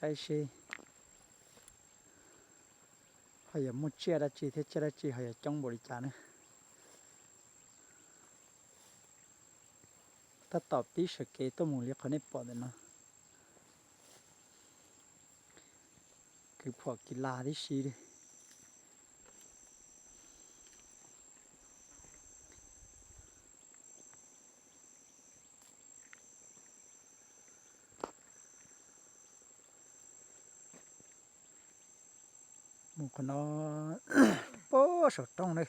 Saib seb ho yuav muaj tsiaj dab tsi thiab tsiaj dab tsi ho yuav coob npaum li cas na. Tab tom pib sawv kev tuaj mus li qhov nej pom ntawm no. Kwv phom kis las tib si li. Mus qhov no, puag saum roob na.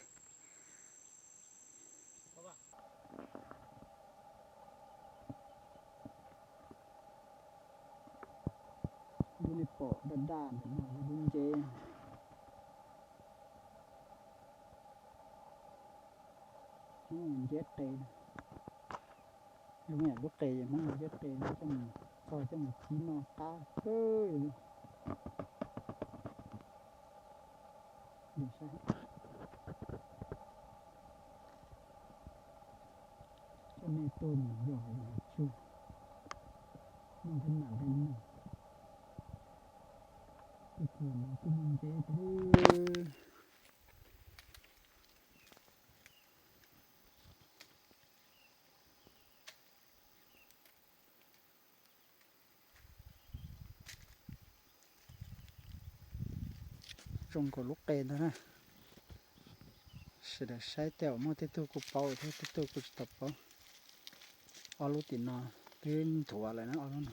Lub nej pom daj daj ntawm no yog lub nceb, Hmoob nceb qe. Lub, lub qe, Hmoob nceb qe coj mus txog coj mus cib noj qab kawg li. Coj nej tuaj mus yos yos tsuag, muaj ntev mam li mus. Tus kws no kuj muaj nceb thiab. Zoo nkaus lub qe ntag na. Sawv daws saib tej zaum muaj tej tug kuj paub thiab tej tug kuj tsis tau paub. Ob lub tim no twb nthuav lawm na, ob lub no.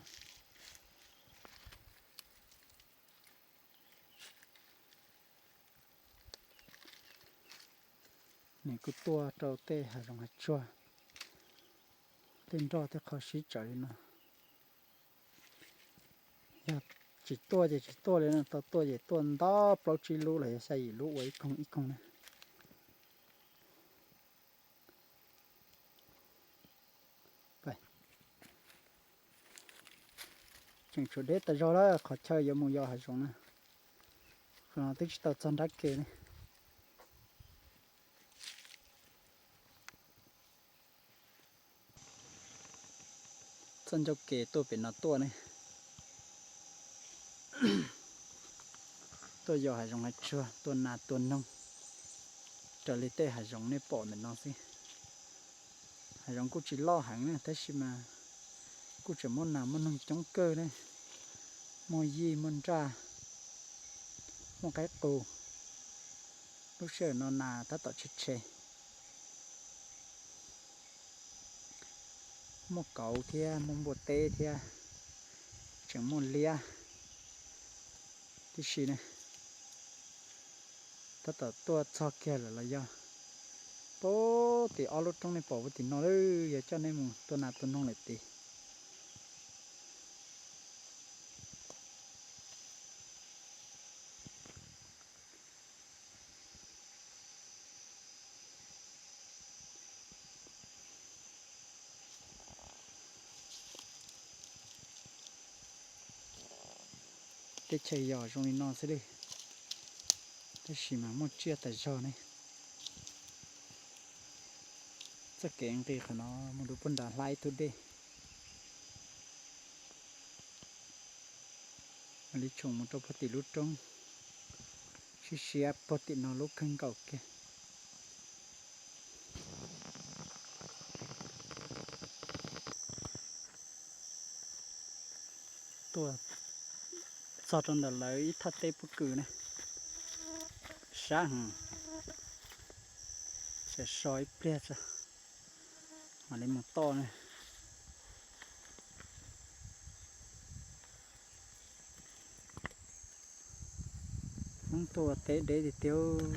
Nws kuj tuaj rau tej hav zoov hav tsuag, tej nroj tej qhov sib tsawv li no. Yog tsis tuaj ces tsis tuaj li no, tau tuaj ces tuaj ntau plaub tsib lub los yog xya yim lub ua ib koog ib koog na. Tseem tshuav deb tas zog lawm qhov chaw yuav mus yos hav zoov na. Qhov no twb tsis tau txog nrab ke li. Txoj ncauj ke tuaj pem no tuaj ne. Tuaj yos hav zoov hav tsuag, tua nas tua noog raws li tej hav zoov nej pom ntawm no xwb. Hav zoov kuj tsis loj heev na, tab sis mas kuj tseem muaj nas muaj noog coob kawg ne. Muaj yij muaj nraj, muaj qaib qus. Lub sij hawm no nas tab tom tshe tshe. Muaj kauv thiab muaj npua teb thiab, tseem muaj liab tib si ne. Tab tom tuaj txog kiag lawm los yog. Puag tim ob lub roob nej pom puag tim no lawm, yog coj nej mus tua nas tua noog lawm tid. Teb chaws yos zoo li no xwb li, tab sis mas muaj tsiaj tas zog ne. Txoj kev nqis qhov no mus rau puag nrad hla ib tug dej. Mam li tshoom mus rau puag tim lub roob, siab siab puag tim no lub kawg nkaus kiag. Tuaj txog rau ntawm lawv ib thaj teb pob kws na, sab heev, tseem so ib pliag tso mam li mus toj na. Hmoob tuaj ua teb deb tiag tiag.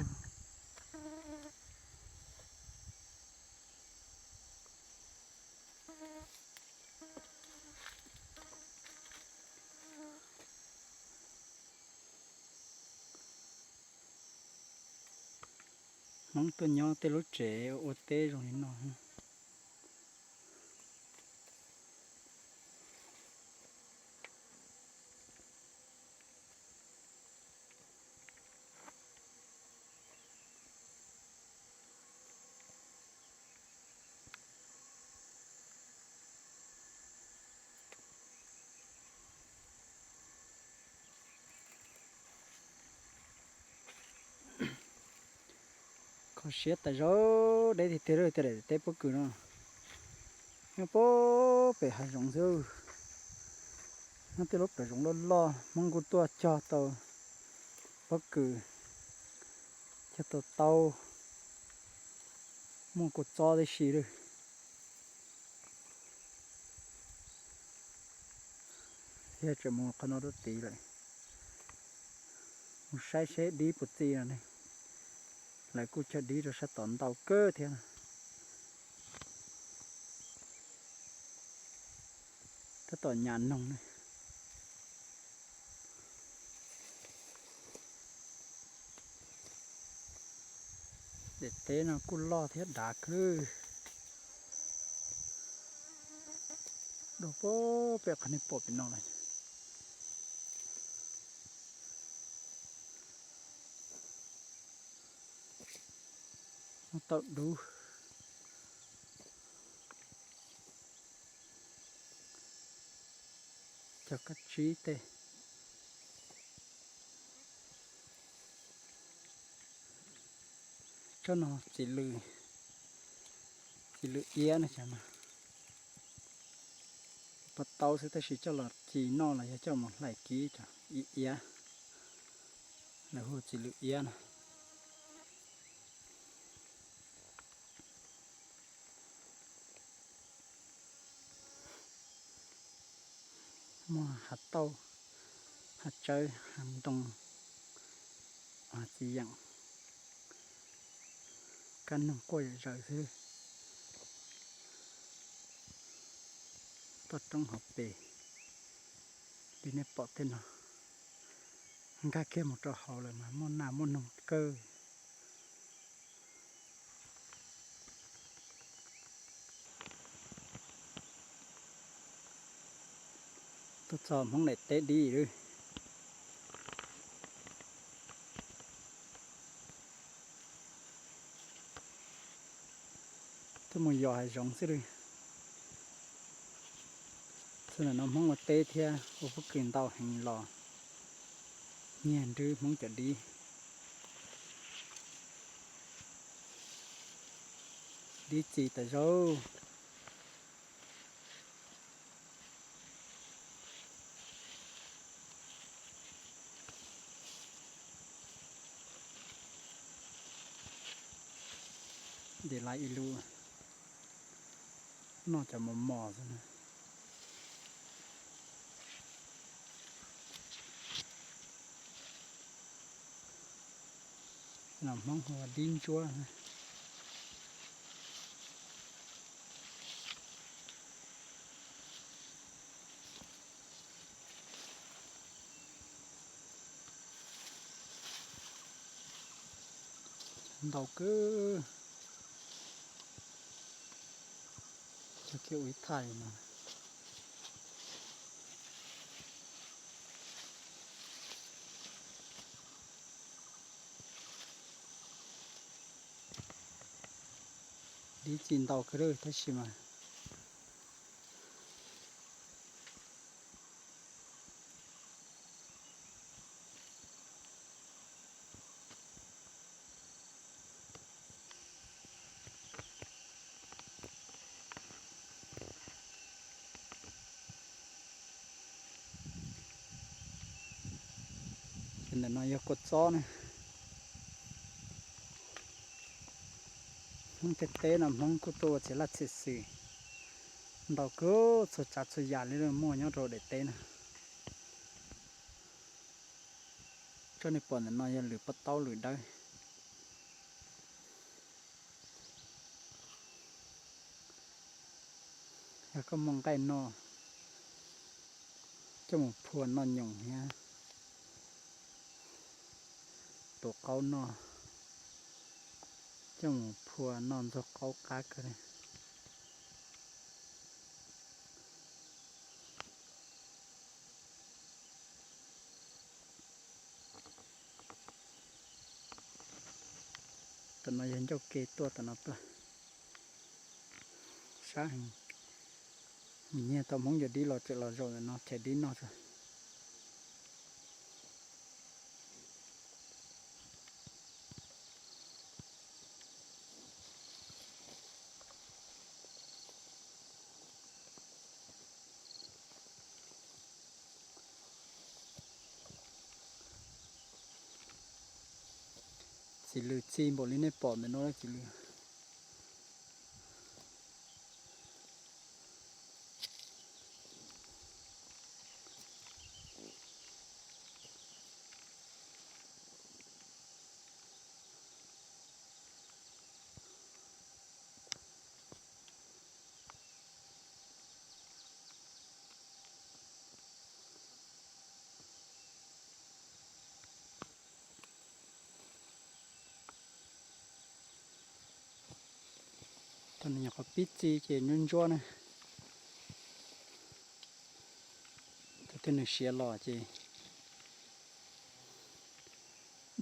Hmoob tuaj nyob tej lub tsev ua teb zoo li no. Kho siab tas zog, deb tiag tiag li tiag daim teb pob kws no. Nyob pem hav zoov xwb, nyob tej lub plawv zoov loj loj, Hmoob kuj tuaj cog tau pob kws, cog tau taub, muaj kua txob tib si lawm. Thiab tseem mus qhov no rau tid lawm, mus saib seb dib puas txi no ne. Lawv kuj cog dib rau sab tod ntau kawg thiab. Tab tom nyas noog ne. Daim teb no kuj loj thiab dav kawg. Dua pem qhov nej pom pem no lawm. Muaj taum dub, cog kab tsib tej. Tsob no txiv lws, txiv lws iab no, pob taub xwb tab sis coj los ci noj los yog coj mus hlais kib cov iab iab, lawv hu txiv lws iab no. Muaj hav tauj, hav tsawb, hav ntoo, hav txiv yeem, kab noog quaj zom zaws xwb. Toj roob hauv pes li nej pom tej no, nkag kiag mus rau hauv lawm mas muaj nas muaj noog kawg. Tuaj txog Hmoob daim teb dib lawm. Twb mus yos hav zoov xwb li. Txog ntawm no Hmoob ua teb thiab ua pob kws ntau heev los nyiag nrwb Hmoob cov dib. Dib txi tas zog. Ntes lawv ib lub noj cov mos mos xwb na. Hmoob hu ua dib ntsuab. Ntau kawg. Cog kiag ua ib thaj no. Dib txi ntau kawg tab sis mas Ces ntawm no yog kua txob ne. Hmoob tej teb no Hmoob kuj tuaj ua txiv laj txiv xwm ntau kawg, txhua tsav txhua yam li muaj nyob rau daim teb no. Tsob nej pom ntawm no yog lws pob taub lws dawb. Yog koj muaj nqaij noj, coj mus phua noj nyoos thiab tuav qaub noj, coj mus phua noj ntxuag qaub qab kawg li. Tam no yog ncauj ke tuaj tam no tuaj. Sab heev, nyiag tau Hmoob cov dib los tseem los zaum ntawm no chaws dib noj tso. Txiv lws txi npaum li nej pom ntawm no txiv lws. Tau nws nyuam qhuav pib txi ces ntsuab ntsuab na. Thaum twg nws siav los ces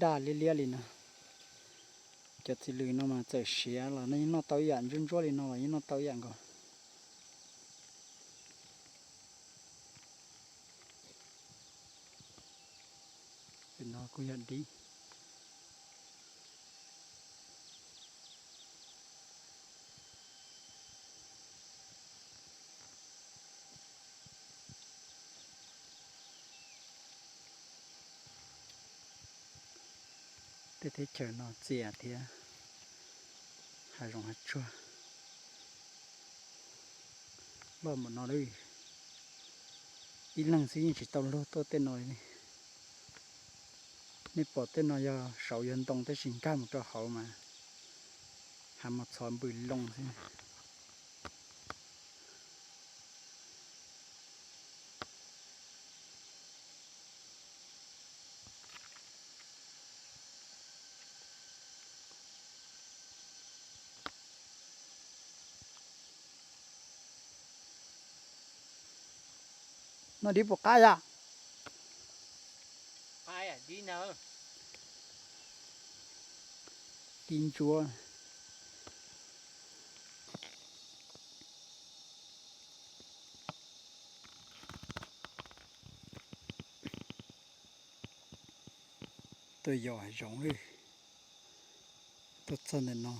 daj liab liab li no. Cov txiv lws no mas txawm siav los nws yeej noj tau ib yam, ntsuab ntsuab li no los yeej noj tau ib yam nkaus. No kuj yog dib. Tej teb chaws no txias thiab, hav zoov hav tsuag loj npaum no lawm. Ib leeg xwb yeej tsis tau luag tuaj tej no li. Nej pom tej no yog saud yog ntoo tab sis nkag mus rau hauv mas hav mos txhov npws loo xwb. Noj dib puas qab yom? Dib ntsuab. Tuaj yos hav zoov li. Tuaj txog ntawm no,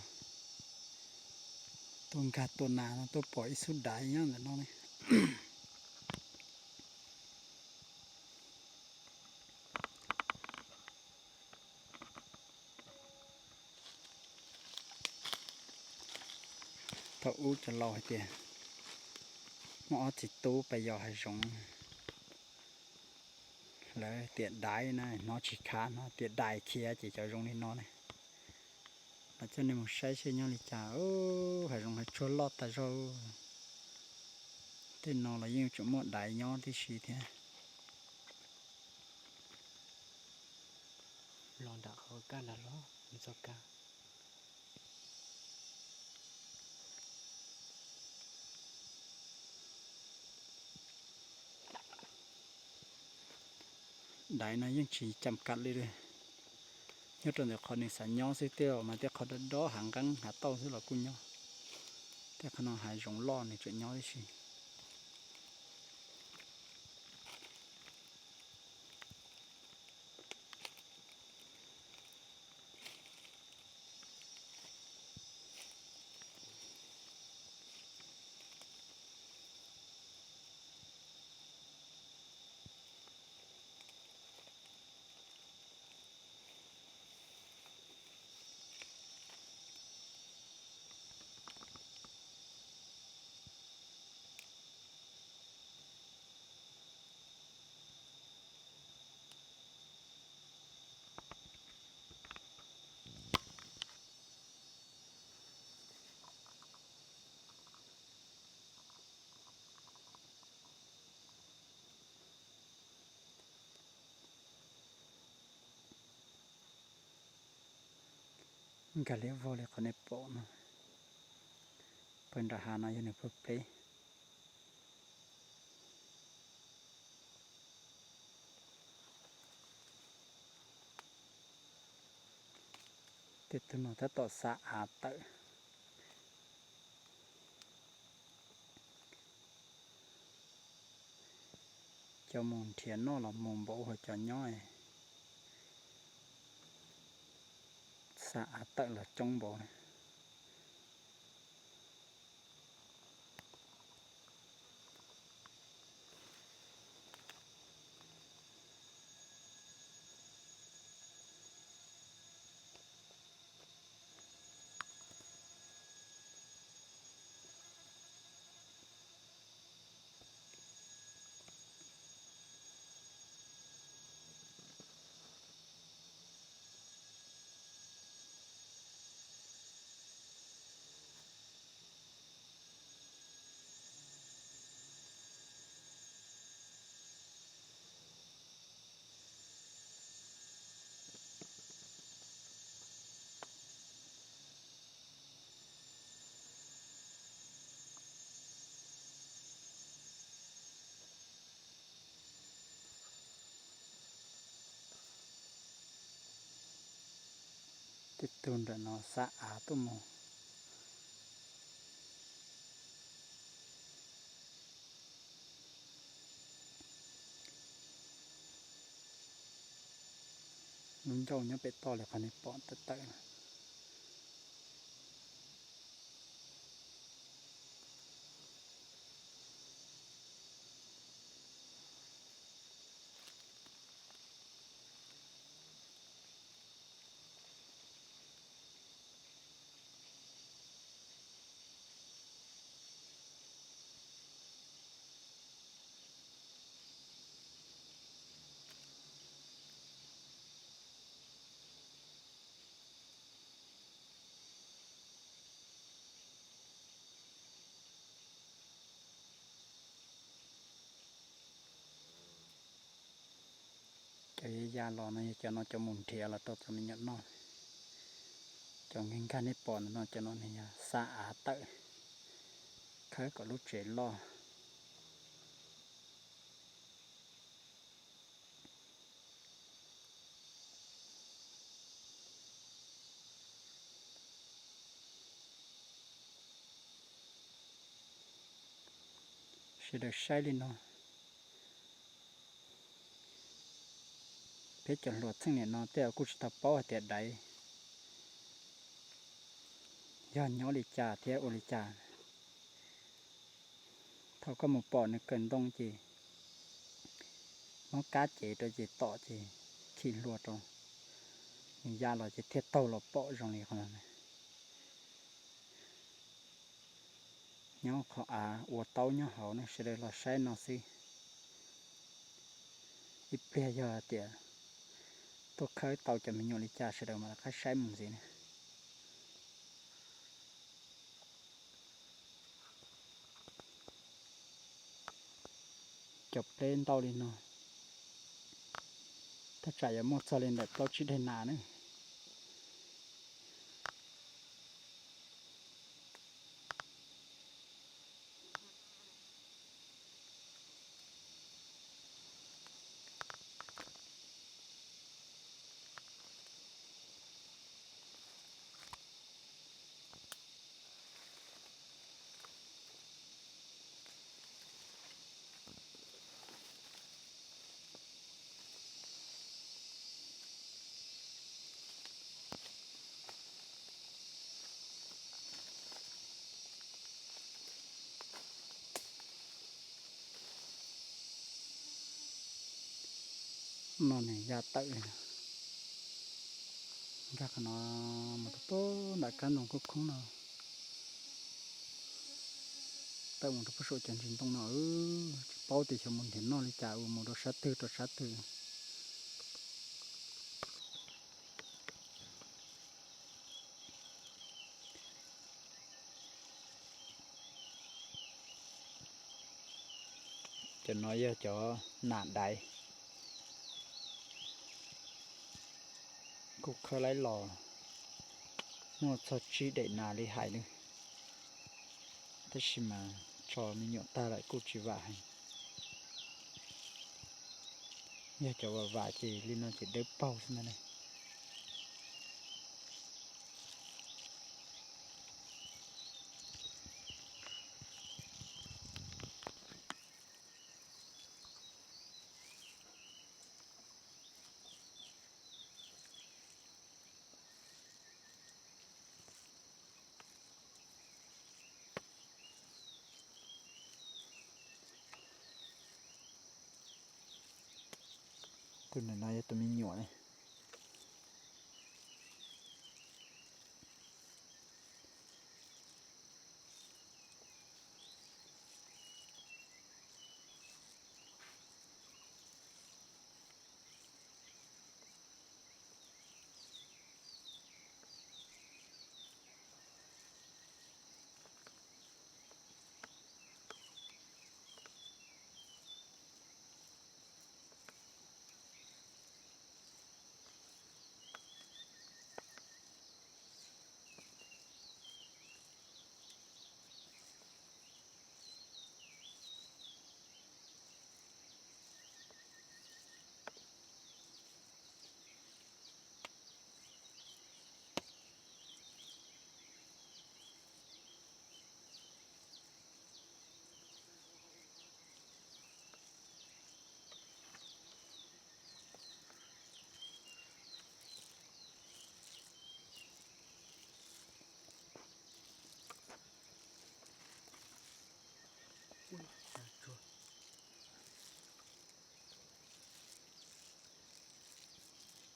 tuaj nkag tua nas no tuaj pom ib xub daiv nyob ntawm no ne. Thaum ub cov laus hais tias muaj ob txiv tub pais yos hav zoov, lawv tias daiv na, hnov tsis khav, hnov tias dais khiav ces cov zoo li no ne. Los coj nej mus saib seb nyob li cas. Hav zoov hav tsuag loj tas zog. Tej no los yeej tseem muaj daiv nyob tib si thiab. Los nram qhov kab nram los mus txog kab. Daiv no yeej tsis cam kam li, nyob rau ntawm qhov nws xav nyob xwb, tej mas tej qhov dob dob hav nqeeb hav tauj xwb los kuj nyob. Tej qhov no hav zoov loj nws tseem nyob tib si. Nkag liab vog li qhov nej pom no. Pawg nram hav no yog nws pawg pleb. Tej tug no tab tom xa av tawm. Cov mus nrhiav noj los mus npaum, cov nyob xa av tawm los coob npaum. Tus nram no xa av tuaj mus. Lub ncauj nyob pem toj li qhov nej pom tawm tawm na. Cov ya los no yog cov no cov mus nrhiav los rau cov me nyuam noj. Cov nkag nkag nej pom no cov no nws yog xa av tawm, khawb kom lub tsev loj. Sawv daws saib li no, peb cov hluas txheej niam no tej zaum kuj tsis tau paub hais tias daiv yog nyob li cas thiab ua li cas. Thaum koj mus pom nws kawm ntoo ces muab kab cev rau ces tom ces khi hlua rau, nws ya los ces thiaj taug los pom zoo li qhov no. Nyob qhov av ua taub nyob hauv ne, sawv daws los saib no xwb. Ib pliag yog tias tuaj khawb tau cov me nyuam li cas sawv daws mam rov qab saib mus ntxiv na. Cov pleb ntau li no, thaj tsam yuav muaj txog li ntawm plaub tsib daim nas na. No nws ya tawm li no, nkag qhov no mus rau pem nram kab ntoo khoob khoob no, tawm mus rau pem saum cov ntsis ntoo no, tsis paub tias xyov mus nrhiav noj li cas, mus rau sab twg rau sab twg. Cov no yog cov nas daiv, kuj khawb laib los muaj txog tsib daim nas li hais li, tab sis mas tso me nyuam tag lawm kuj tsis vam heev. Yog cov vam vam ces li no ces dawb paug xwb ntag ne. Tus ntawm no yog tus me nyuam ne.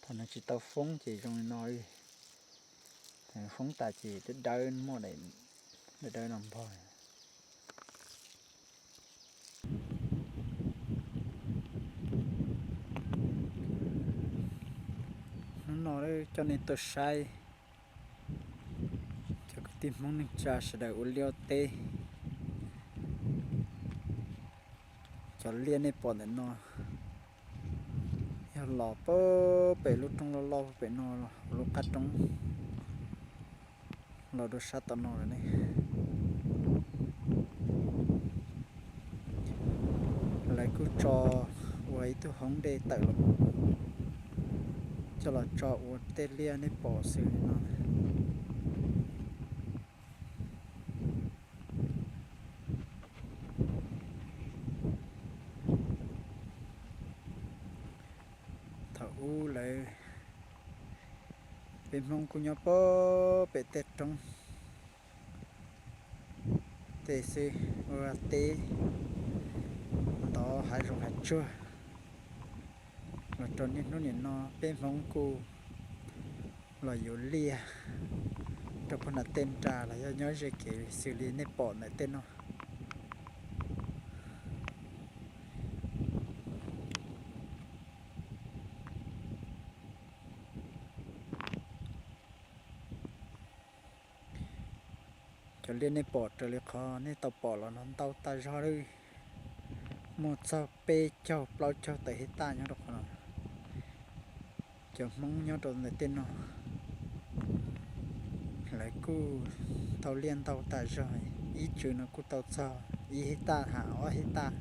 Thaum nws tsis tau foob ces zoo li no. Thaum foob tas ces dawb dawb, muaj daim dawb dawb no npog. Hnub no coj nej tuaj saib cov kwv tij Hmoob neej tsa sawv daws ua liaj ua teb. Cov liaj nej pom ntawm no yog los pem lub roob loj loj pem no, lub qab roob los rau sab tom no lawm ne. Lawv kuj tso ua ib tug hoob dej tawm los, coj los tso ua tej liaj nej pom xws li no. Thaum ub lawv, peb Hmoob kuj nyob pem tej roob tej xwb, ua teb ntov hav zoov hav tsuag. Los rau niaj hnub nim no peb Hmoob kuj los yuav liaj rau puag nram tej nra los yog nyob ze kev xws li nej pom ntawm tej no. Cov liaj nej pom raws li qhov nej tau pom los no ntau tas zog lawm, muaj txog peb caug plaub caug tawm hej taj nyob rau qhov no. Cov Hmoob nyob rau ntawm tej no, lawv kuj tau liaj ntau tas zog, ib txwm no kuj tau txog ib hej taj ham ob hej taj.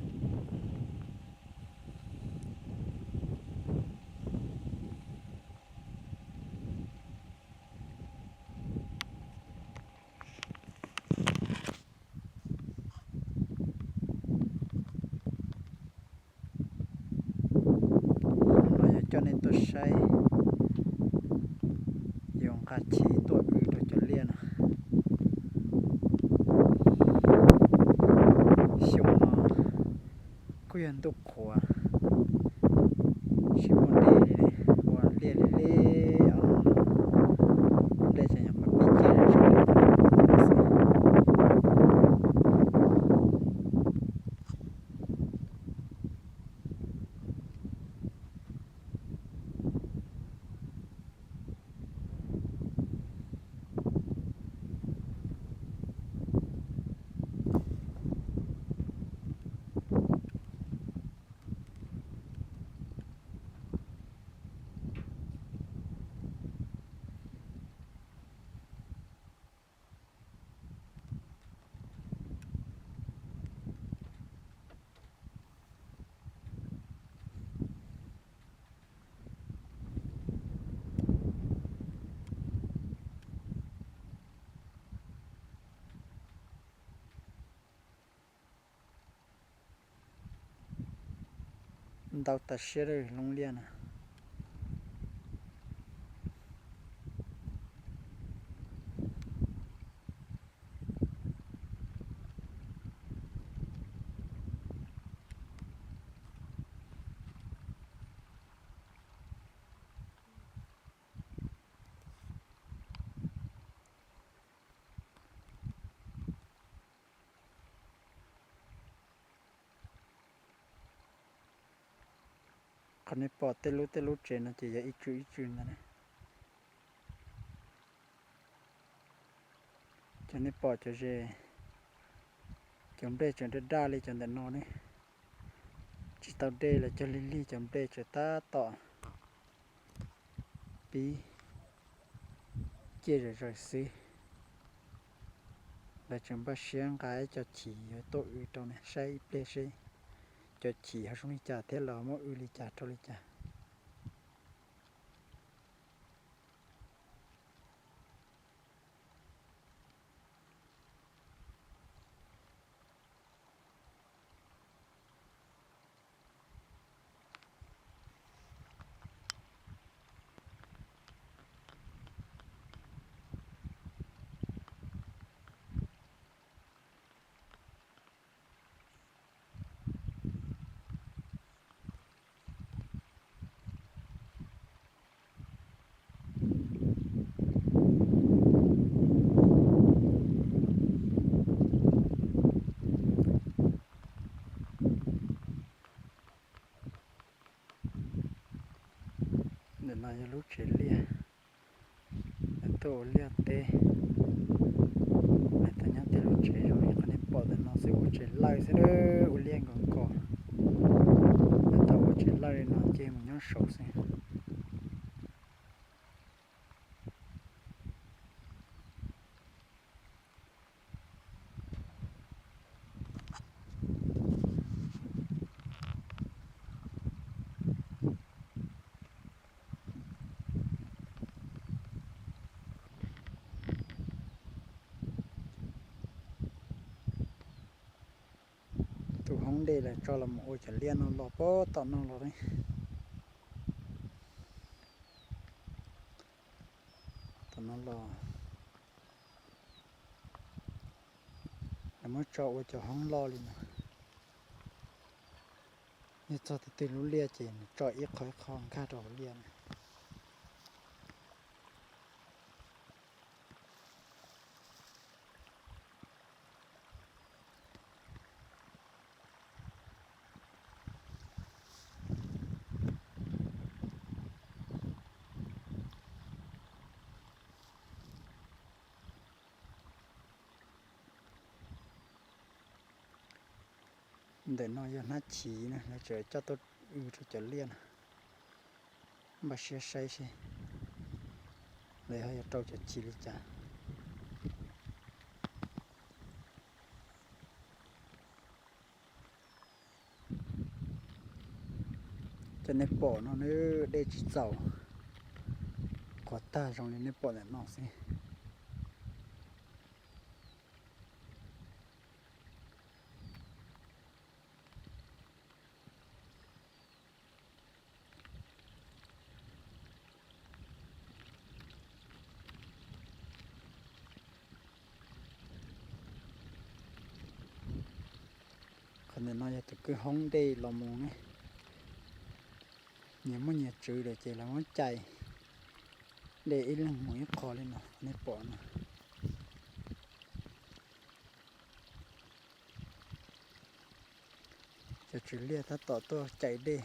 Hnub no yuav coj nej tuaj saib, yuav nqa chiv tuaj wb rau cov liaj no. Xyoo no kuj yog ntuj qhuav, tsis muaj dej li, ua liaj li li os. Dej tseem nyuam qhuav pib ciaj zom zaws li. Ntau tas siab lawm loo liaj na. Qhov nej pom tej lub tej lub tsev no ces yog ib tswm ib tswm ntawd na. Cov nej pom cov ze, cov nplej tseem daj daj li cov ntawm no ne, tsis tau dej los cog lig lig cov nplej tseem tab tom pib ciaj zom zaws xwb. Lawv tseem npaj siab nqa ib co chiv yuav tuaj wb rau ne, saib ib pliag seb cov chiv ho zoo li cas thiab los muab wb li cas rau li cas. Ntawm no yog lub tsev liaj, lawv tuaj ua liaj teb. Lawv tuaj nyob tej lub tsev zoo li qhov nej pom ntawm no xwb, ua tsev lawj xwb, ua liaj nkaus nkaus. Lawv tau ua tsev lawj li no ces mus nyob saud xwb. Tus hoob dej lawv tso los mus ua cov liaj no los puag tom no los li. Tom no los lawv muab tso ua cov hoob loj li no. Yog txog twg twg lub liaj ces nws tso ib qho ib qho nkag rau hauv liaj na. Ntawm no yog hnab chiv na, lawv tseem coj tuaj w rau cov liaj na. Npaj siab saib seb lawv ho yuav rau cov chiv li cas. Cov nej pom no nws dej tsis txaus, qhuav tag zoo li nej pom ntawm no xwb. Qhov ntawm no yog tus kwj hoob dej los mus ne. Nyias muaj nyias tswv lawm ces lawv muab cais dej ib leeg mus ib qho li no, nej pom no. Cov tswv liaj tab tom tuaj cais dej,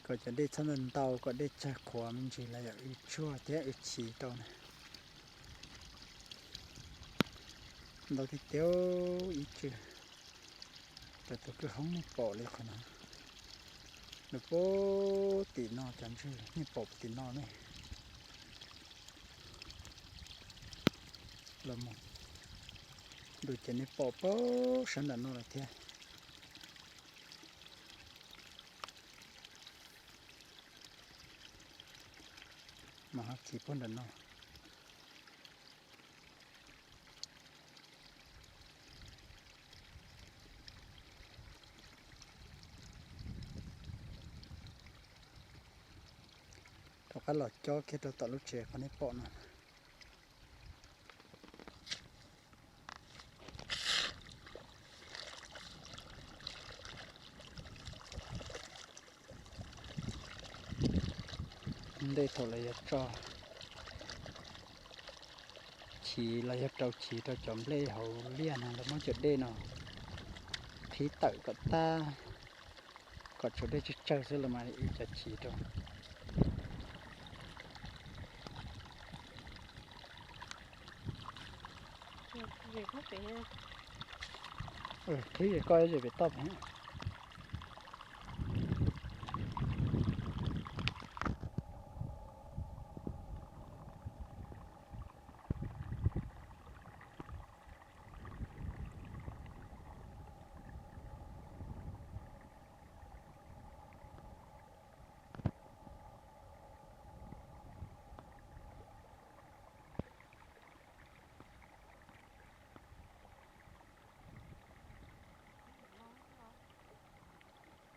kom cov dej txhob ntau ntau, kom dej tsawg qhuav me ntsis los yog w tshuaj thiab w chiv rau na. Ntau tiag tiag ib tswv. Cov tus kwj hoob nej pom li qhov no, nws puag tim no cov ntswg nej pom puag tim no ne. Los mus ntu ces nej pom puag sab nram no lawm thiab. Mas ho chiv puag nram no. Rov qab los cob kiag rau tom lub tsev qhov nej pom no. Ntej thaum lawv yuav tso chiv los yog rau chiv rau cov nplej hauv liaj no, lawv muab cov dej no qhib tawm kom tag, kom tshuav dej tsawg tsawg xwb los mas i cov chiv rau. Qhib koj zem pem toj pem.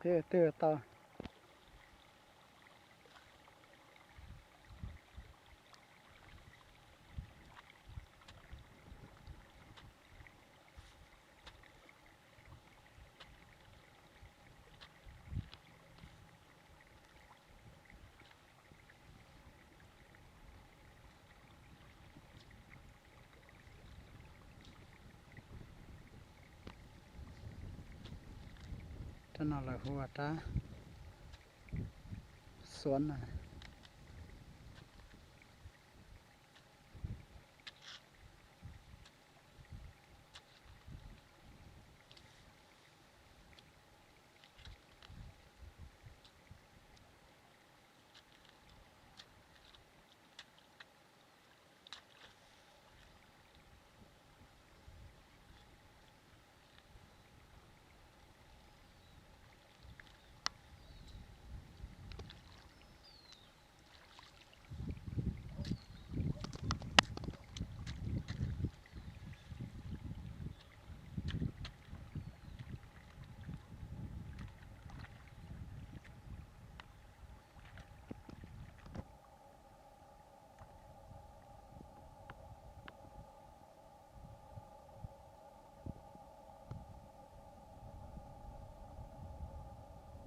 Qhib twg tau. Rab no lawv hu ua rab Xuav na.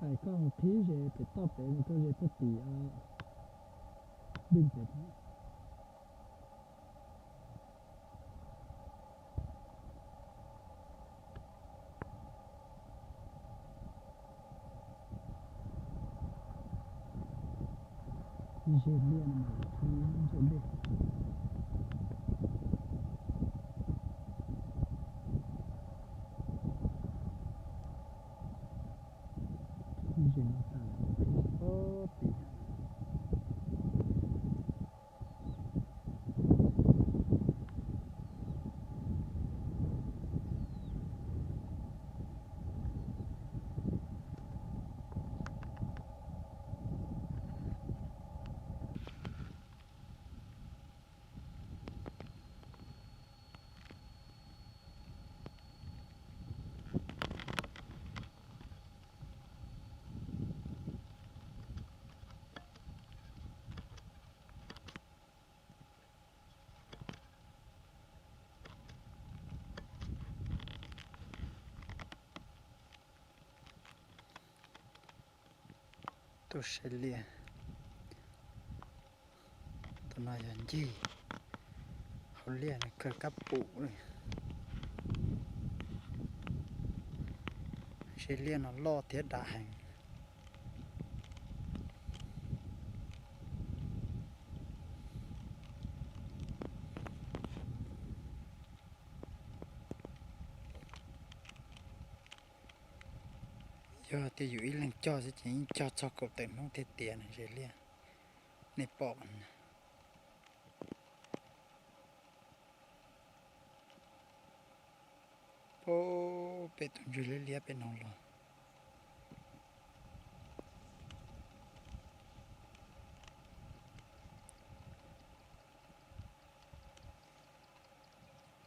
Hais koj mus qhib ze pem toj pem mus rau ze puag tim, dej pem. Ze liaj no mas qhib ntsaum dej. Ze no tas lawm qhib puag tim. Tuaj saib liaj. Tus no yog ncig hauv liaj no kawg kab pum li. Saib liaj no loj thiab dav heev. Yog tias yus ib leeg cog xwb ces yeej cog txog kaum tawm hnub thiaj tiav na ze liaj. Nej pom na. Pem tus ntswg liab liab pem no los.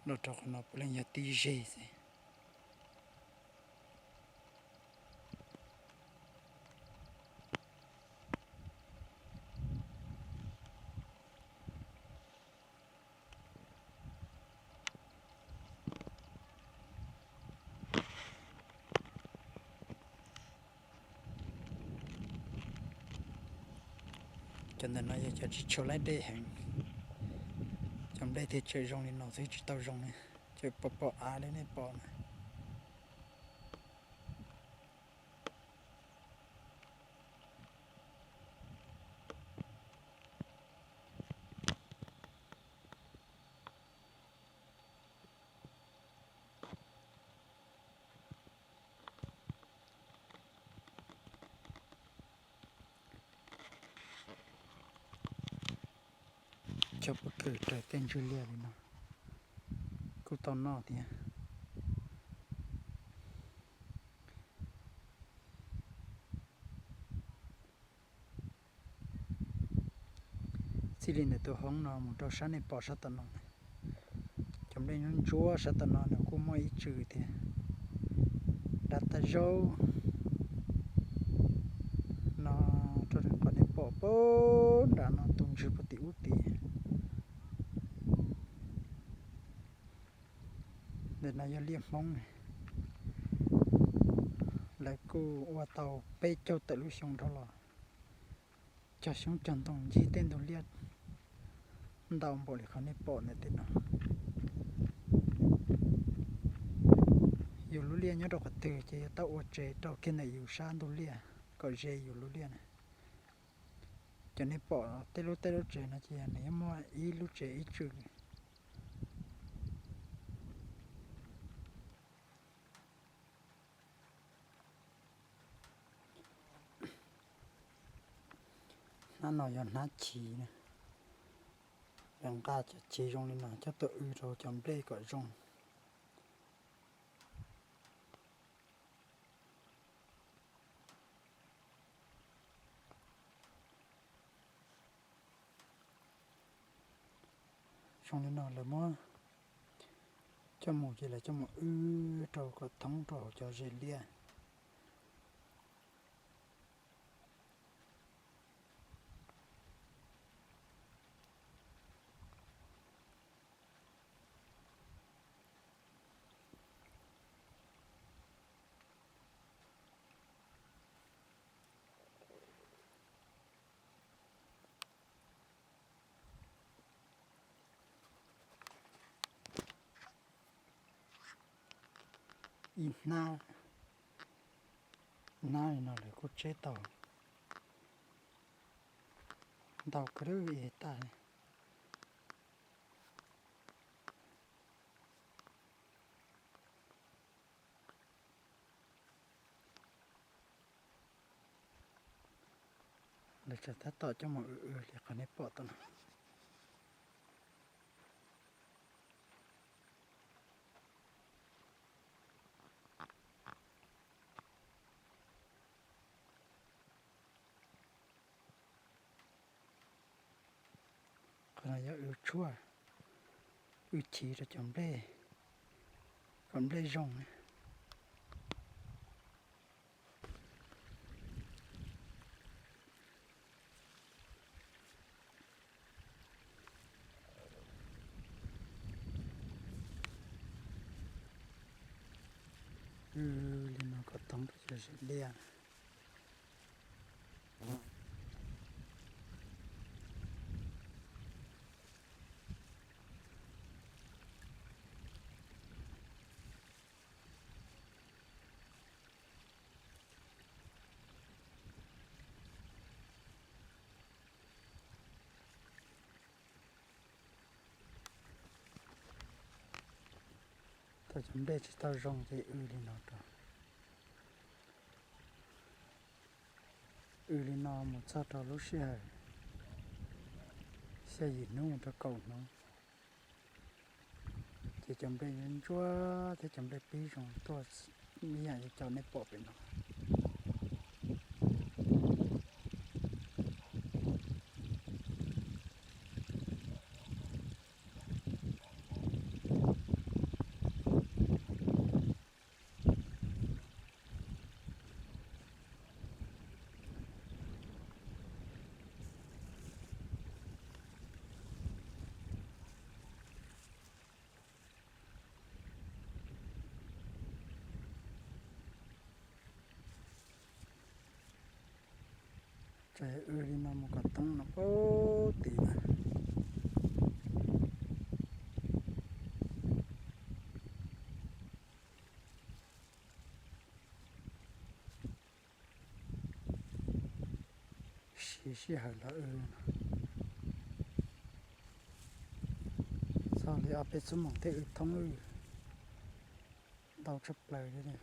Los rau qhov no puav leej yog tib zeg xwb. Cov ntawm no yog cov tsis tshua laib dej heev. Cov nplej thiaj tseem zoo li no xwb, tsis tau zoo li. Tseem pom pom av li nej pom na. Cog pob kws raws tej ntswg liaj li no kuj tau noj thiab. Txij li ntawm tus hoob no mus rau sab nej pom sab tom no, cov nplej ntsuab ntsuab sab tom no nws kuj muaj ib tswm thiab. Dab tab zaub no rau qhov nej pom pab nram no tus ntswg puag tim ub tid. Ntawm no yog liaj Hmoob, lawv kuj ua tau peb caug tawm lub xyoo dhau los, cog xyoob cog ntoo ncig tej ntug liaj ntau npaum li qhov nej pom ntawm tej no. Yus lub liaj nyob rau qhov twg ces yuav tau ua tsev rau kiag ntawm yus sab ntug liaj kom ze yus lub liaj na. Cov nej pom tej lub teb lub tsev no ces nws yuav muaj ib lub tsev ib tswm. Hnab no yog hnab chiv na, yog nqa cov chiv zoo li no coj tuaj w rau cov nplej kom zoo. Zoo li no lawv muab coj mus ces lawv coj mus wb rau kom thoob rau hauv cov zes liaj. Ib hnab, hnab li no lawv kuj tseb tau ntau kawg li tas. Lawv tseem tab tom coj mus w w li qhov nej pom tau no. Qhov no yog w tshuaj, w chiv rau cov nplej, kom nplej zoo. W li no kom thoob rau cov zes liaj. Thaum cov nplej tsis tau zoo ces w li no rau. W li no mus txog rau lub sij hawm xya yim hnub mus rau kaum hnub, ces cov nplej ntsuab thiab cov nplej pib zoo tuaj ib yam li cov nej pom pem no. Tseem w li no mus kom thoob no pab tim na. Siv sij hawm los w no, txog li ob peb xuab moos thiaj w thoob, ntau tshaj plaws li.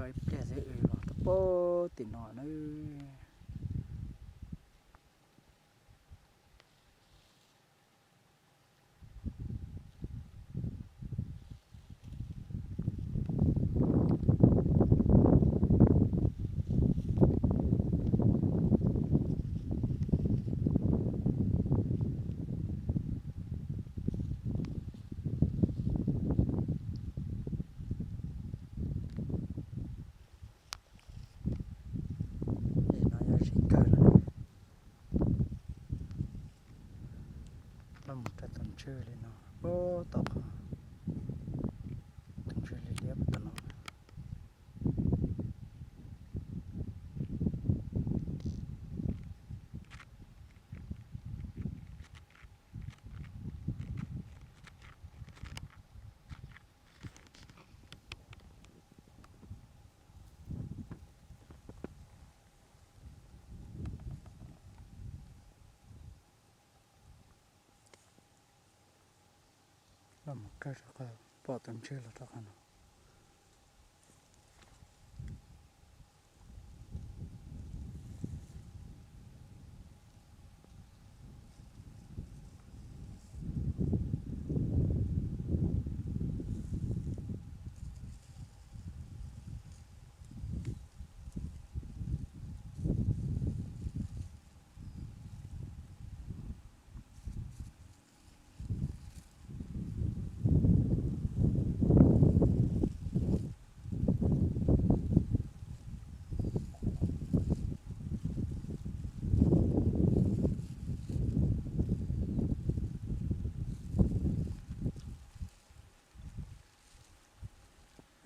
Ib pliag xwb wb los tau pab tim no na. Li no yog zim kawg lawm. Los mus rau tus ntswg li no, puag tom qhov tus ntswg liab liab puag tom no. Los mus kawg rau qhov pom tus ntswg los rau qhov no.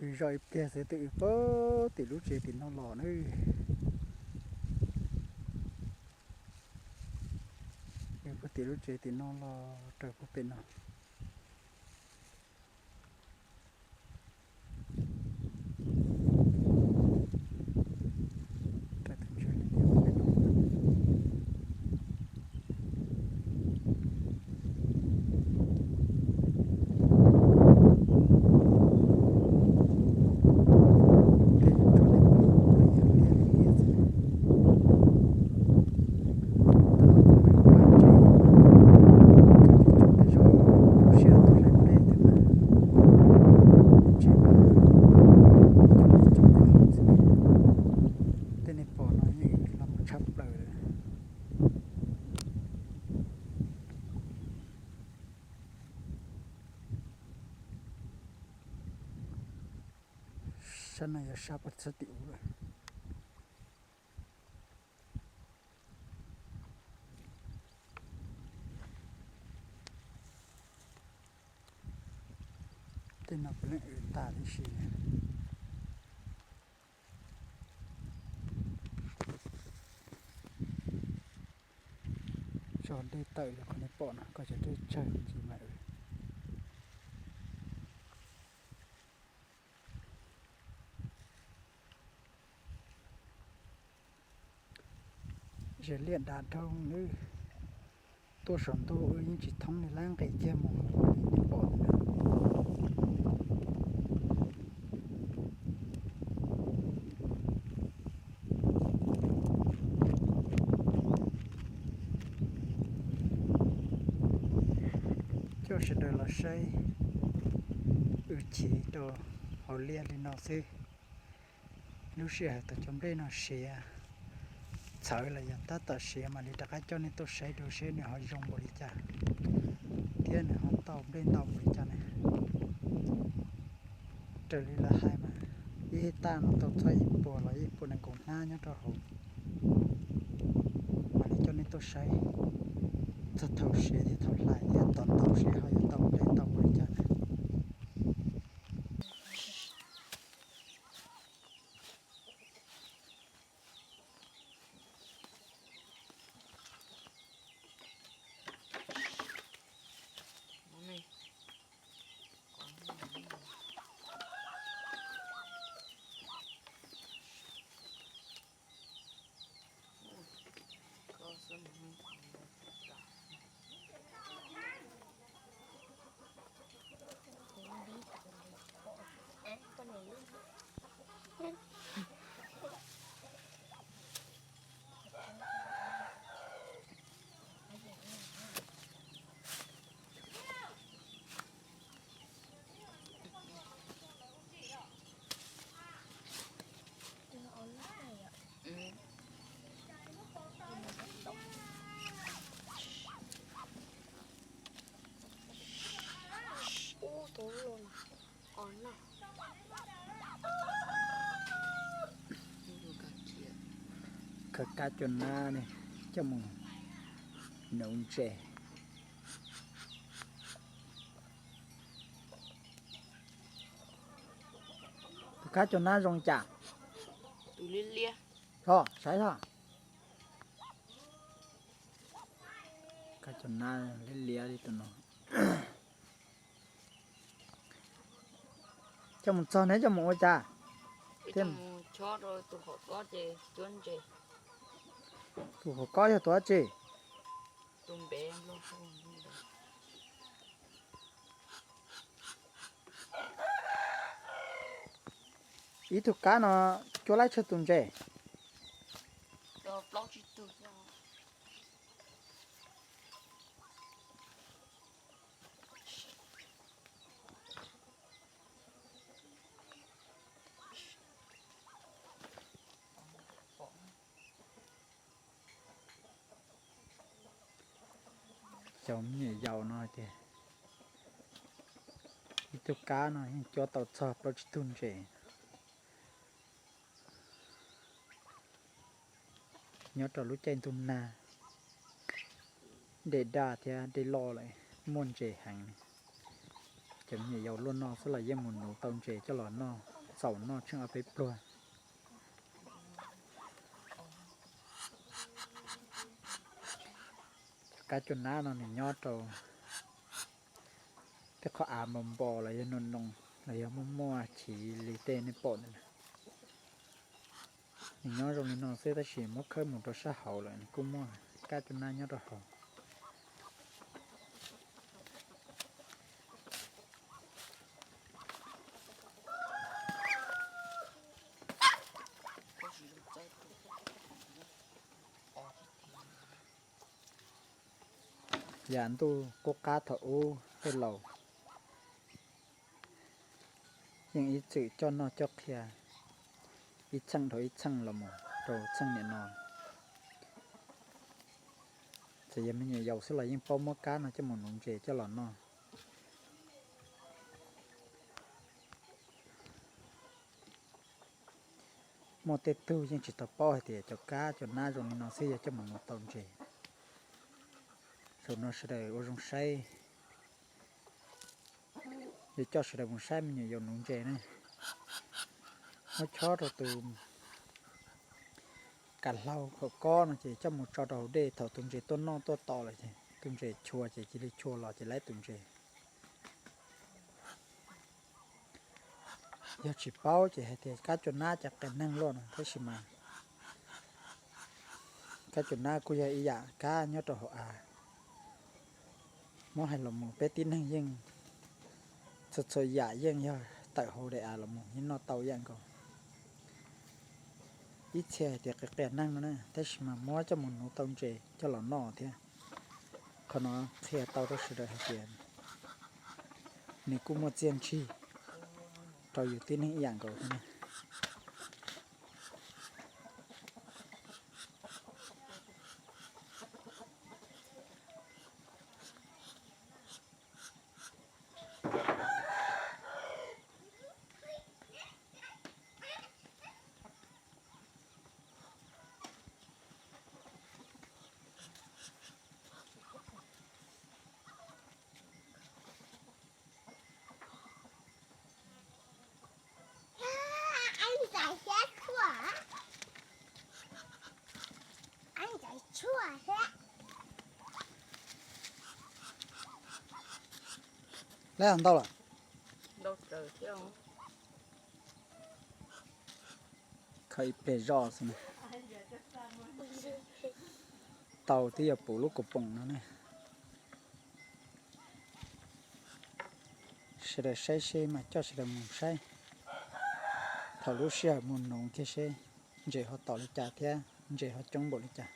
Wb zoj ib pliag xwb twb wb puag tim lub tsev tim no los na. Wb puag tim lub tsev tim no los raws puag pem no. Tej nej pom no yeej los mus tshaj plaws lawm. Sab no yog sab puag tim ub lawm. Tej no puav leej wb tag tib si. Tso dej tawm li qhov nej pom no, koj cov dej tsawg ntsis mas wb. Ze liaj dav dhau lawm. Tuaj saum ntuj wb yeej tsis thoob li, lab nqis kiag mus li nej pom no. Coj sawv daws los saib wb chim rau hauv liaj li no xwb. Lub sij hawm thaum cov nplej no siav, txhawv los yog tab tom siav mam li rov qab coj nej tuaj saib dua seb nws ho zoo npaum li cas thiab nws ho tau nplej ntau npaum li cas na. Raws li lawv hais mas ib hej taj no tau txog ib puas los ib puas nees nkaum hnab nyob rau hauv. Mam li coj nej tuaj saib txog thaum siav thiab thaum hlais thiab tom ntau seb ho yuav tau nplej ntau npaum li cas na. Khaws kab cua nab ne coj mus nuv ntses. Tus kab cua nab zoo cas? Tus liab liab. Tho saib tho. Kab cua nab liab liab li tus no. Coj mus txog neb coj mus ua cas? Thiab mus chob rau tus hauv kob ces cuab ntses. Tus hauv kob yog tus dab tsi? Tus npev. Ib tug kab no cuab laib tsawg tus ntses? Plaub tsib tug. Cov me nyuam yaus no tias ib tug kab no yeej cuab tau txog plaub tsib tug ntses. Nyob rau lub caij ntuj nag, dej daj thiab dej loj lawm, muaj ntses heev. Cov me nyuam yaus luaj no xwb los yeej mus nuv tau ntses coj los noj, txaus noj tsheej ob peb pluag. Kab cua nab no nws nyob rau tej qhov av npos npos los yog noog noog los yog muaj muaj chiv li tej nej pom ntawd. Nws nyob zoo li no xwb tab sis muab khawb mus rau sab hauv lawm nws kuj muaj kab cua nab nyob rau hauv. Yam ntuj qub qab thaum ub tej laus yeej ib txwm coj noj coj qhia ib txheej dhau ib txheej los mus rau txheej niam no. Txawm yog me nyuam yaus xwb los yeej paub muab kab no coj mus nuv ntses coj los noj. Muaj tej tug yeej tsis tau paub hais tias cov kab cov nab zoo li no xwb yog coj mus nuv tau ntses. Zaum no sawv daws ua zoo saib, yuav coj sawv daws mus saib me nyuam yaus nuv ntses ne. Muab chob rau tus kav hlau hauv kob no ces coj mus tso rau hauv dej, thaum tus ntses tuaj noj tuaj to lawm ces tus ntses chua ces cia li chua los ces laib tus ntses. Yog tsis paub ces hais tias kab cua nab cas qias neeg luaj no tab sis mas kab cua nab kuj yog ib yam kab nyob rau hauv av. Muab hais los mus peb tib neeg yeej txhua txhua yam yeej yog tawm hauv daim av los mus yeej noj tau ib yam nkaus. Ib txhia hais tias qias qias neeg no na tab sis mas muab coj mus nuv tau ntses coj los noj thiab. Qhov no qhia tau rau sawv daws hais tias nws kuj muaj txiaj ntsig rau yus tib neeg ib yam nkaus thiab na. Laib ntau lawm. Khaws ib pliag zoj xwb na. Tau twb yuav puv lub kaus poom no ne. Sawv daws saib seb mas coj sawv daws mus saib thaum lub sij hawm mus nuv kiag seb ntses ho tom li cas thiab ntses ho coob npaum li cas.